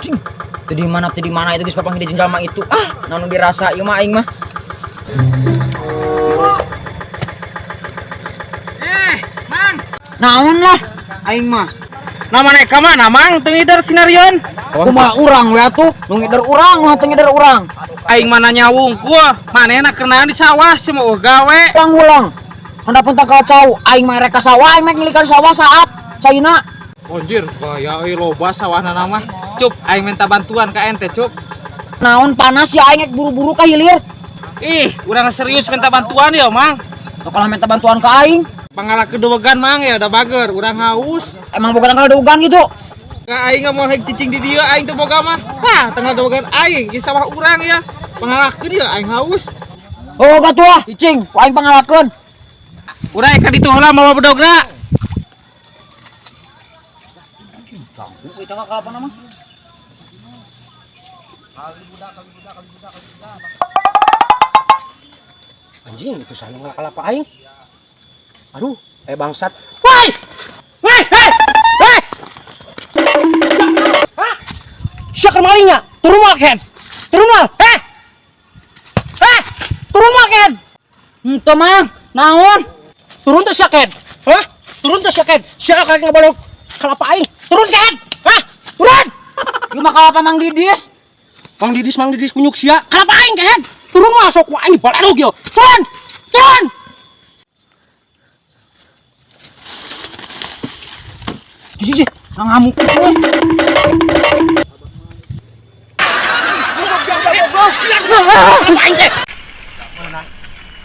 Cing, teu di mana itu geus papanggih di jalma itu. Ah, naon nu dirasa ieu mah aing mah. Eh, Mang. Naon lah aing mah. Nah maneh ka mana, Mang? Teu ngider sinarion. Kumaha urang we atuh? Nu ngider urang, nu teu ngider urang. Aing mah nanya wungkul, manehna keur naon di sawah sia mah eueuh gawe. Ulang-ulang. Handapun tangkal cau, aing mah rek ka sawah, aing mah ngilikan sawah saat caina. Anjir, bahaya euy loba sawahna mah. Cup, aing minta bantuan ka ente, Cup. Naon panas ya aing buru-buru ka hilir. Ih, urang serius minta bantuan ya, Mang. Tuh kalau minta bantuan ka aing, Pangala kedewegan, Mang, ya udah bager, urang haus. Emang boga tangkal dewegan gitu. Ka aing mau hek cicing di dieu aing teu boga mah. Tah, tangkal dewegan aing di sawah urang ya. Pangalakeun ya aing haus. Oh, gatuh ah, cicing, ku aing pangalakeun. Urang ka ditu heula mawa bedogna. Ganggu eta ka kalapana mah. Anjing itu saya ngelak kelapa aing. Aduh, bangsat. Woi! Woi, hei! Woi! Hah? Sia keur malingnya. Turun moal, Ken. Turun moal. Heh! Heh! Turun moal, Ken. Henteu Mang, naon? Turun teh sia, Ken. Hah? Turun teh sia, Ken. Sia kakek ngabalok kelapa aing. Turun, Ken. Hah? Turun! Ieu mah kalapa Mang Didis. Mang Didis kunyuk sia. Kelapa aing, Ken. Turun mah sok ku aing baledog yo. Turun! Turun! Cicing, nang ngamuk euy. Aing teh.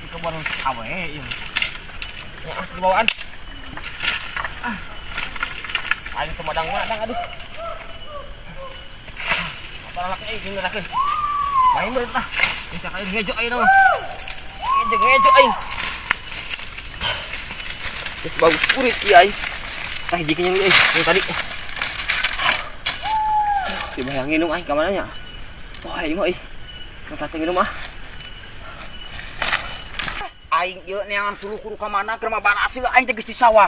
Di kebun awe ieu. Ya, ah, dibawaan. Ah. Aing teu madang-madang aduh. Apa laki euy jeung ngerakeun. Main beureup ah. Bisa kali ngejo aing mah. Ngejo aing. Geus bagus kurit ieu aing. Tah hiji kenyang euy yang tadi. Dibayangin nginum aing ka mana nya? Wah, aing mah euy. Kata nginum ah. Aing ieu neangan suluh kudu ka mana keur mah baraseuh aing teh geus di sawah.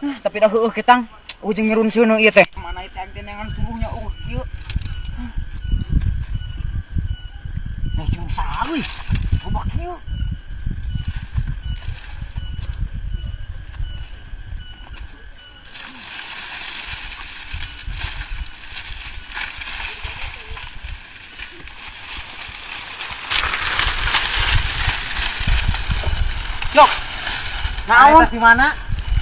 Hah, tapi dah heueuh ketang. Ujung mirun seuneu ieu teh. Mana ieu teh aing teh neangan suluhnya eueuh kieu. Nah, jeung saha euy? Loba kieu. Cok. Naon? Di mana?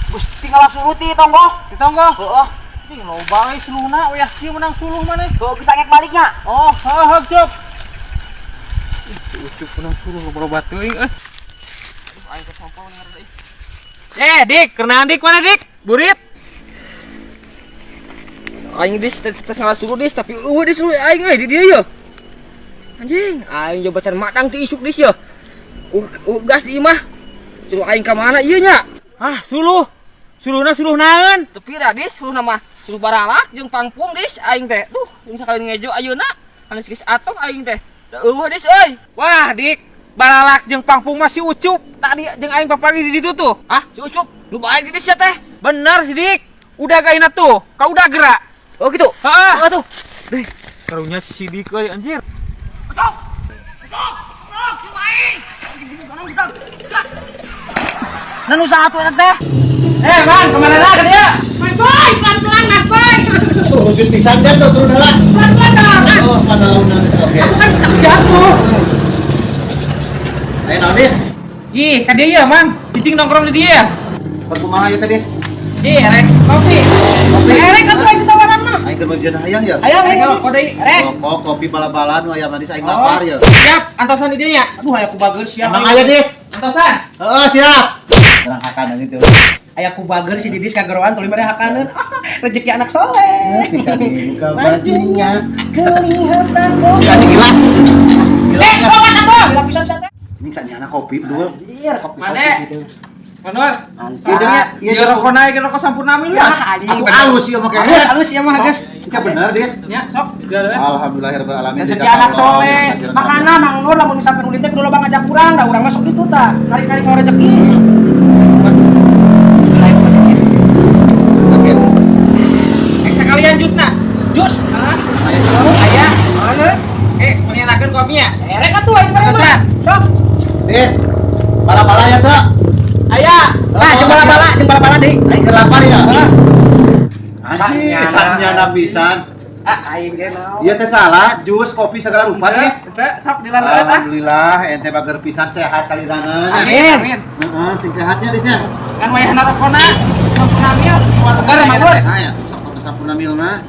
Geus tinggal suluh ti tonggo. Di tonggo? Heeh. Ih, loba euy suluhna, uyah kieu menang suluh maneh. Heuh, geus angek baliknya. Oh, heuh, Cok. Ih, si Ucup menang suluh loba-loba teuing euy. Aduh, aing kesompol ngaran euy. Eh, Dik, kenalan Dik mana Dik? Burit. Aing dis tes salah suluh dis, tapi eueuh dis suluh aing euy di dieu ye. Anjing, aing jobatan madang ti isuk dis ye. Gas di imah. Suluh aing ka mana ieu nya? Ah, suluh. Suluhna suluh naon? Teu pira dis, suluhna mah suluh baralak jeung pangpung dis aing teh. Duh, jeung sakali ngejo ayeuna, anu geus atoh aing teh. Da eueuh dis euy. Wah, Dik, baralak jeung pangpung mah si Ucup. Tadi jeung aing papanggih di ditu tuh. Ah, si Ucup, nu bae dis ya teh. Bener si Dik. Udah gaina tuh, kau udah gerak. Oh gitu. Heeh. Oh tuh. Deh, karunya si Dik euy anjir. Ucup. Ucup. Ucup, aing. Nanu saha atuh eta teh? Eh, Bang, kemana lagi dia? Mas Boy, pelan-pelan Mas Boy. Tuh, wujud pisan kan tuh turun heula. Pelan-pelan dong. Oh, pada launan. Oke. Aku kan tak jatuh. Ayo naon, Dis? Ih, ka dieu ya, Mang. Cicing nongkrong di dia. Perkumaha ieu teh, Dis? Ih, rek kopi. Kopi. Rek atuh aing tawaran mah. Aing keur meujeuh hayang ya. Ayo, rek kode rek. Rokok, kopi bala-bala nu aya manis aing lapar ya. Siap, antosan di dieu nya. Aduh, aya ku bager siap. Emang aya, Dis? Antosan. Heeh, siap. Terang hakan aja tuh. Aya ku bager si Didis kageroan tuluy mere hakaneun. Rezeki anak soleh. Ketika dibuka bajunya kelihatan boga. Gila. Gila. Eh, sobat atuh. Lapisan sate. Ini sanyana kopi berdua. Anjir, kopi Mane? gitu. Manur. Iya, Iya, iya rokok naik rokok sampurna milu ya. Ah, anjing. Aku alus sih sama Alus, kayak. alus ya mah, guys. Itu bener, Dis. Ya, sok. Biar we. Alhamdulillahirabbil alamin. Rezeki anak soleh. Makana Mang Nur lamun sampe ulin teh kudu loba ngajak urang, da urang masuk ditu tah. Narik-narik mau rezeki. Sakit. kami ya. Erek atuh aing mah. Sok. Dis. Bala-bala ya teh. Aya. Nah, jeung bala-bala deui. Aing keur lapar ya. Anjing, sanyana pisan. Ah, aing ge naon. Ieu teh salah, jus, kopi segala rupa, Dis. Teu sok dilaleueut ah. Alhamdulillah, ente bager pisan sehat salirana. Amin. Amin. Heeh, sing sehatnya Dis nya. Kan wayahna rokona, sampurna mil, segar mah Gur. Saya tuh sampurna mil mah.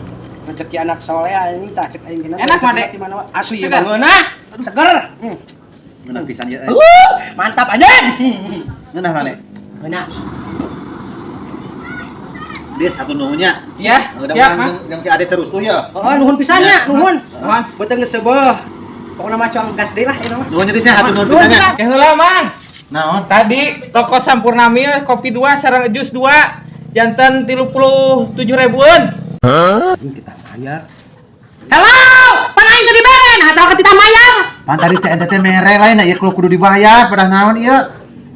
Rezeki anak soleh anjing tah cek aing gina. Enak mah, Dek. Asli ieu mah ngeunah. Seger. Ngeunah pisan ieu. Mantap anjing. Ngeunah mah, Dek. Ngeunah. Dis satu nuhunnya. Iya, siap, Mang. Yang si Ade terus tuh ya. Oh, nuhun pisan nya, nuhun. Nuhun. Beuteung geus seubeuh. Pokona mah cuang gas deui lah ieu mah. Nuhun Dis nya, hatur nuhun pisan nya. Ke heula, Mang. Naon? Tadi toko Sampurna Mil kopi 2 sareng jus 2 janten 37 ribuan. Anjing kita bayar. Hello, pan aing teu diberen, hatal ke titah mayar. Pan tadi teh ente teh mere lain ieu kudu dibayar pada naon ieu?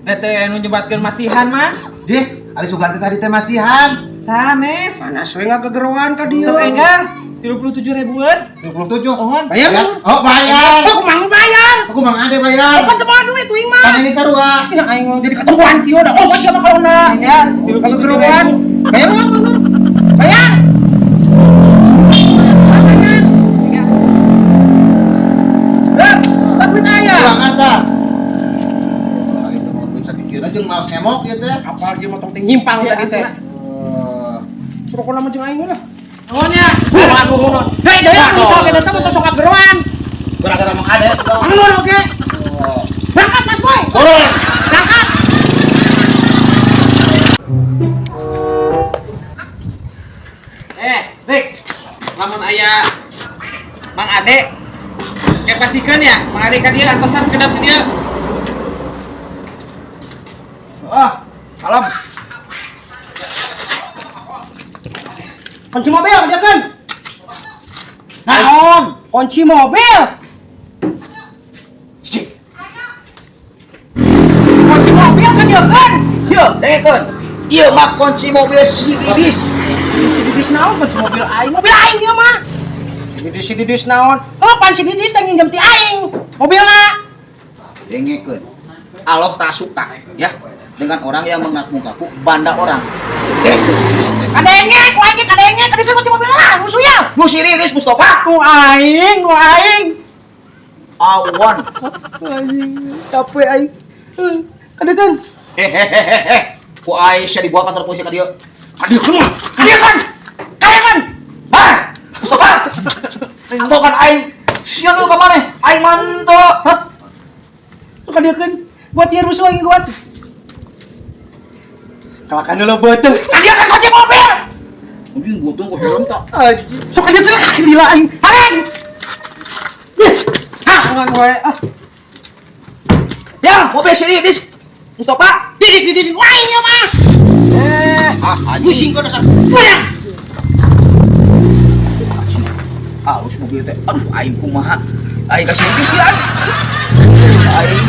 Da teh anu nyebatkeun masihan, Mang. Dih, ari sugan teh tadi teh masihan. Sanes. Panas we ngagegeroan ka dieu. Sok enggar 37 ribuan. 37. Ohon. Bayar Bayar. Oh, bayar. Oh, kumaha bayar? Aku mang ade bayar. Oh, pan teu bawa duit uing mah. Pan ini sarua. Ya aing mah jadi ketemuan kieu da. Oh, sia mah kalona. Enggar Ngagegeroan. Bayar lah ngono. Bayar. Eh, tak duit aya. Ulangan tah. Wah, itu mau duit sakikira jeung mah emok ieu teh. Apalagi motong teh nyimpang Ya, tadi teh. asli. Suruh kona mah jeung aing lah. Nuhunnya. Nuhun nuhun. Hei, deui anu sok eta mah tos sok ngageroan. Gara-gara mang ade. Nuhun oge. Berangkat Mas Boy. Turun. Berangkat. Rik. Lamun aya Mang Ade kayak pastikan ya, Mang Ade ka dieu antosan sekedap ka dieu. Ah, salam. Kunci mobil dia kan? Naon? Kunci mobil. Kunci mobil kan dia kan? Ieu, dengekeun. Ieu mah kunci mobil si Didis. Si Didis naon kunci mobil aing? Mobil aing dia mah. Si Didis naon? Oh, pan si Didis teh nginjem ti aing. Mobilna. Dengekeun. Allah tak suka ya dengan orang yang mengaku-ngaku banda orang. Dengekeun. Kadenge, ku aing ge kadenge, kadenge kunci mobil lah, musuh ya. Nu si Didis Mustafa. Nu aing, nu aing. Awan. Anjing, capek aing. Kadekan. Hehehehe. Ku Aisyah dibawa kantor polisi ka dieu. Kadekan. Kadekan. Kadekan. Hah? Mustafa. Anto kan aing sieun ka maneh? Aing manto. Hah? Kadekan. Buat ieu rusuh aing buat. Kelakan dulu beuteung. Kadekan kunci mobil. Anjing beuteung ku helm tak. Anjing. Sok kadekan lah gila aing. Hareng. Hah, ngan wae ah. Ya, mobil si Didis. Mustafa. Didis didis wae ieu mah. Ah, anjing. Pusing kau dasar. Puyang. Halus mobil teh. Aduh, aing kumaha? Aing kasih Didis ya. Aing.